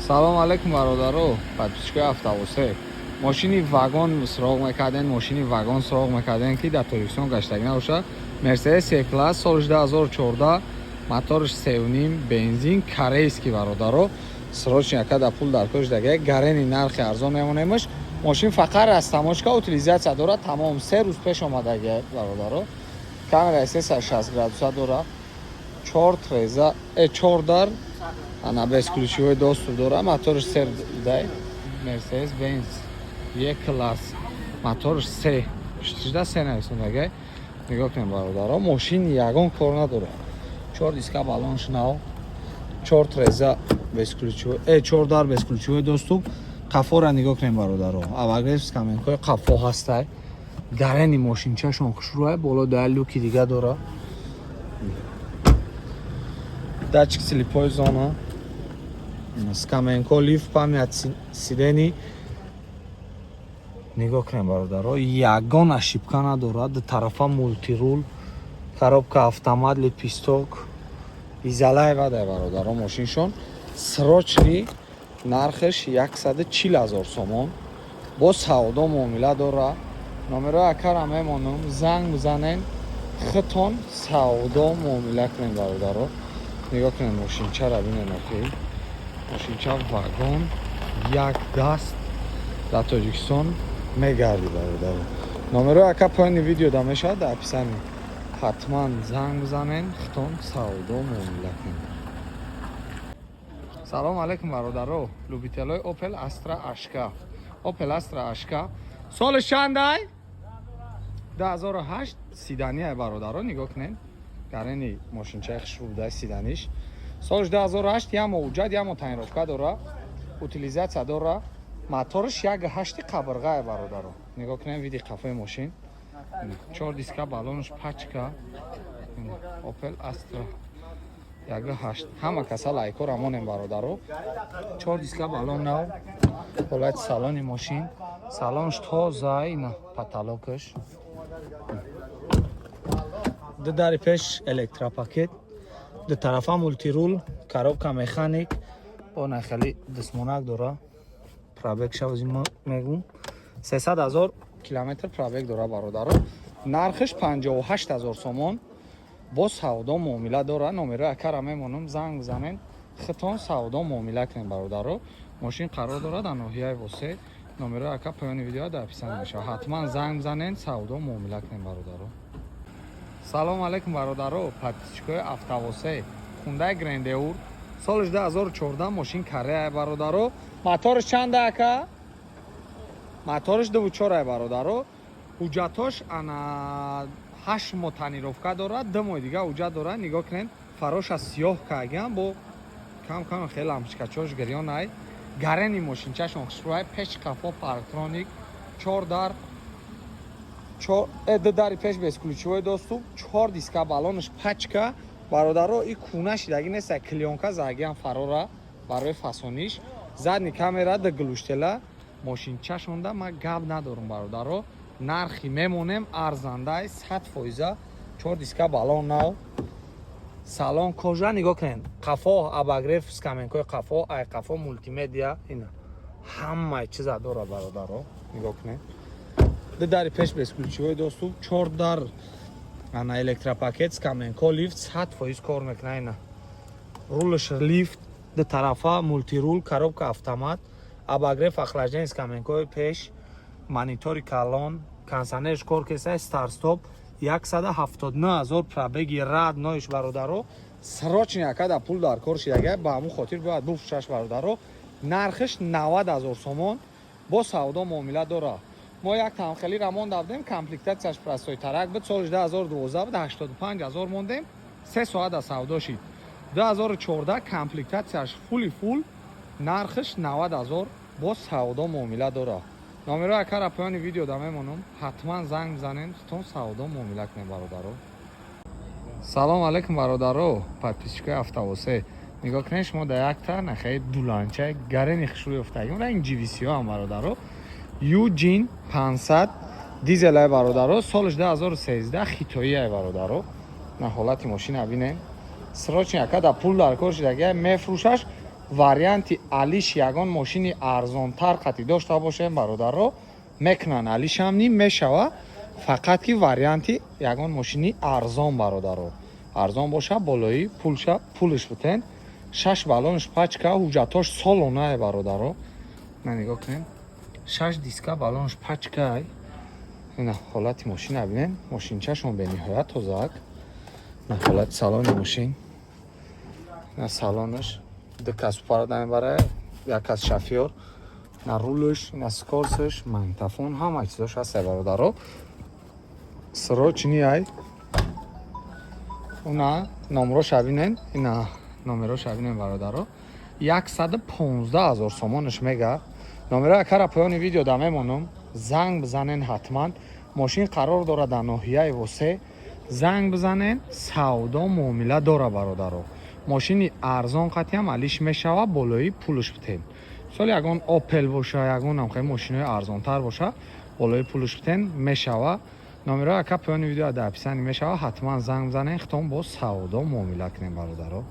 Салом алейкум, бародаро, подписчикои Автовосе. Мошини вагон суроғ мекарден, мошини вагон суроғ мекарден, ки дар Тоҷикистон гаштагӣ набошад. Мерседес Е класс, соли 2014, моторш 3,5, бензин, корейский. Бародаро, срочно яка да пул дар кор шудага, гарени нархи арзон мемонемш. Мошин фақат растаможка, утилизация дорад, тамом. 3 рӯз пеш омадаги, бародаро. Камераи 360 градуса дорад, чор треза, чор дар, ана, бесключевой доступ дора, моторш сер дай. Мерседес Бенз Е класс, моторш се шда се нависондагай. Нигоҳ кунем, бародаро, мошин ягон кор надорад. Чор диска балонш нав, чор треза бесключевой, чор дар, бесключевой доступ. Қафора нигоҳ кунем, бародаро, обогрев скамейкаҳои қафо ҳастай. Гарени мошинчашон хушрӯай, боло да люки дига дора, датчик слепой зона, скамейка, лифт, память сидений. Нигоҳ кунем, бародаро, ягон ошибка надорад. Ду тарафа мультируль, коробка автомат, лепесток изалаевадай. Бародаро, мошиншон срочный, нархаш 140 000 сомон, бо савдо муомила дора. Номерои акара мемонам, занг бизанен, хитон савдо муомила кунем. Бародаро, нигоҳ кунем, мошинчара бинен. Охи, мошинча вагон, як даст дар Тоҷикистон мегардӣ. Бародаро, номерои ака поёни видео да мешавад, дар описание. Ҳатман занг бизанен, хитон савдо муомила кунем. Салом алейкум, бародаро, любителои Опел Астра HK. Опел Астра HK соли чандай? 2008, седания. Бародаро, нигоҳ кунед, гарени мошинчаи хушрӯ буда. Седаниш соли 2008, як моҳ ҳуҷҷат, як моҳ тонировка дора, утилизация дора, моторш 1,8 қабирғае. Бародаро, нигоҳ кунем, види қафои мошин, чор диска, балонш пачка. Опел Астра 1,8. Ҳама каса лайкора монем, бародаро. Чор диска, балон нав, ҳолати салони мошин, салонш тоза, ина потолокаш, ду дари пеш электропакет, ду тарафа мультируль, коробка механик, она хеле дисмонак дора. Пробег шавзи мегум, 300 ҳазор километр пробег дора. Бародаро, нархш 58 ҳазор сомон, бо савдо муомила дора. Номерои акара мемонам, занг бизанен, хитон савдо муомила кунем. Бародаро, мошин қарор дорад дар ноҳияи Восе. Номерои ака поёни видео дар описание мешавад, ҳатман занг бизанен, савдо муомила кунем. Бародаро, салом алейкум, бародаро, подписчикои Автовосе. Хундай Грандеур соли 2014, мошин Корея. Бародаро, моторш чанда, ака? Моторш 2,4. Бародаро, ҳуҷҷатош ана 8 моҳ тонировка дорад, 2 моҳи дига ҳуҷҷат дорад. Нигоҳ кунед, фароша сиёҳ кагиам, бо кам кам хеле лампочкачош гирён ай. Гарени мошинчашон хушрӯай, пеш қафо парктроник, чор дар, ду дари пеш бесключевой доступ, чор диска, балоныш пачка. Бародаро, и куна шидаги неста, клеёнка загиам фарора барои фасониш, задний камера, д глушителя. Мошинчашонда ма гап надорум. Бародаро, нархи мемонем арзандай, 100%. Чор диска, балон нав, салон кожа. Нигоҳ кунед, қафо обогрев скамейкаҳои қафо, ай қафо мультимедиа, ина ҳамаи чиза дора. Бародаро, нигоҳ кунед, ду дари пеш бесключевой доступ, чор дар, ана электропакет, скамейка, лифт 100% кор мекунад, ина рулш лифт, ду тарафа мультируль, коробка автомат, обогрев, охлаждение скамейкаҳои пеш, монитори калон, кондиционерш кор кеса, старт-стоп. 179 ҳазор пробеги роднойш. Бародаро, срочно акада пул дар кор шидага, ба ҳамун хотир бояд буфурӯшаш. Бародаро, нархиш 90 ҳазор сомон, бо савдо муомила дора. Мо як тамхелира монда будем, комплектацияш простой тарак буд, соли 2012 буд, 85 ҳазор мондем, 3 соат аз савдо шид. 2014, комплектацияш фули фул, нархиш 90 ҳазор, бо савдо муомила дора. Номерои акара поёни видео да мемонам, ҳатман занг бизанен, хитон савдо муомила кунем. Бародаро, салом алейкум, бародаро, подписчикои Автовосе. Нигоҳ кунед, шумо да якта нахаи дуланча гарени хушрӯй ёфтагим, ранг GVC ҳам. Бародаро, Юджин 500 дизелай. Бародаро, солиш 2013, хитоиай. Бародаро, на ҳолати мошина бинем. Срочно ака да пул дар кор шидага, мефурӯшаш. Варианти алиш ягон мошини арзонтар қатӣ дошта бошем, бародаро, мекунанд, алишам ним мешава. Фақат ки варианти ягон мошини арзон, бародаро, арзон боша, болои пулша пулш бутен. Шаш баллонш пачка, ҳуҷҷатош солонае, бародаро. На, нигоҳ кунем, шаш диска, баллонш пачкай. Ина ҳолати мошина бинен, мошинчашон бениҳоят тозаак. На, ҳолати салони мошин, на, салонаш ду кас упарада мебара, як кас шофёр. На, рулш, на, скоростш, магнитофон, ҳама чизош ҳаста, бародаро. Срочный ай. Уна номроша бинен, ина номероша бинен, бародаро. 115 000 сомонаш мега. Номеро акара поёни видео да мемонам, занг бизанен ҳатман. Мошин қарор дорад дар ноҳияи Восе. Занг бизанен, савдо муомила дора, бародаро. Мошини арзон қатиам алиш мешава, болои пулш битен. Мисол, ягон Опел боша, ягон ҳам хеле мошинои арзонтар боша, болои пулш битен, мешава. Номеро ака поёни видео дар описание мешава, ҳатман занг бизанен, хитон бо савдо муомила кунем, бародаро.